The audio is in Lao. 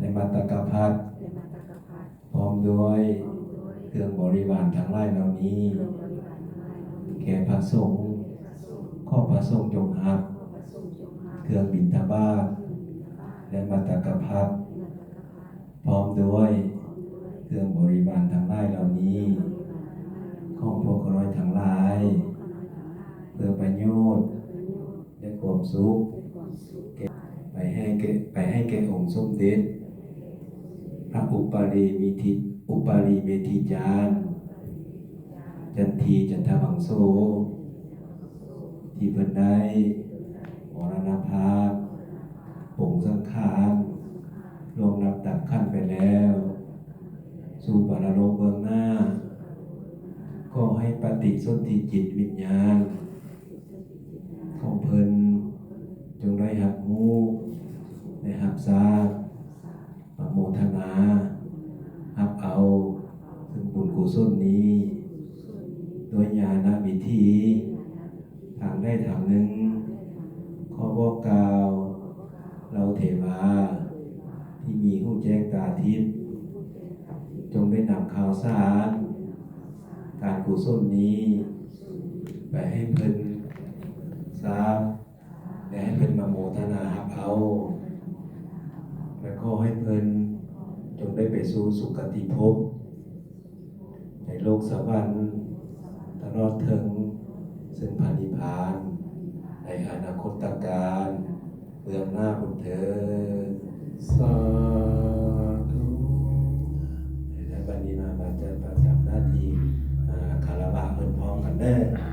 ນະມັດຕະກະພັດ ພ້ອມດ້ວຍເຄື່ອງບໍລິວານທັງຫຼາຍເຫຼົ່ານີ້ ແກ່ພະສົງ ຂໍພະສົງຈົ່ງຮັບ ເຄື່ອງບິນທະບາດ ແລະ ມັດຕະກະພັດ ພ້ອມດ້ວຍເຄື່ອງບໍລິວານທັງຫຼາຍເຫຼົ່ານີ້ ຂອງພວກຂ້ານ້ອຍທັງຫຼາຍ ເພື່ອປະໂຫຍດ ແລະ ຄວາມສຸກ ແກ່ ໄປໃຫ້ແກ່ ໄປໃຫ້ແກ່ອົງສົມເດັດ ພະອຸປາລີເມທິ ອຸປາລີເມທິຈານ ຈັນທີ ຈັນທະວັງໂສ ທີ່ເພິ່ນໄດ້ມໍລະນະພາບ ປົງສັງຂານ ລ່ວງລັບດັບຂັນໄປແລ້ວ ສູ່ປະລະໂລກເບື້ອງໜ້າ ຂໍໃຫ້ປະຕິສົນທິຈິດວິນຍານຂອງເພິ່ນ ຈົ່ງໄດ້ຮັບຮູ້ ໄດ້ຮັບຊາບ ອະນຸໂມທະນາ ຮັບເອົາເຊິ່ງບຸນກຸສົນນີ້ ດ້ວຍຍານະວິທີ ທາງໃດທາງໜຶ່ງ ຂໍບອກກ່າວເຫຼົ່າເທວາ ທີ່ມີຫູແຈ້ງຕາທິບ ຈົ່ງໄດ້ນຳຂ່າວສານ ການກຸສົນນີ້ ໄປໃຫ້ເພິ່ນຊາບ ແລະ ໃຫ້ເພິ່ນມາໂມທະນາຮັບເອົາ ແລະ ຂໍໃຫ້ເພິ່ນຈົ່ງໄດ້ໄປສູ່ສຸຄະຕິພົບ ໃນໂລກສະຫວັນ ຕະຫຼອດເຖິງເຊິ່ງພະນິບພານ ໃນອະນາຄົດຕະການເບື້ອງໜ້າພຸ້ນເທີ້ນ. ສາທຸ. ແລະ ບັດນີ້ມາປະຈຳ ປະຈຳໜ້າທີ່ ອາ ຄາລະວະເພິ່ນພ້ອມກັນເດີ້.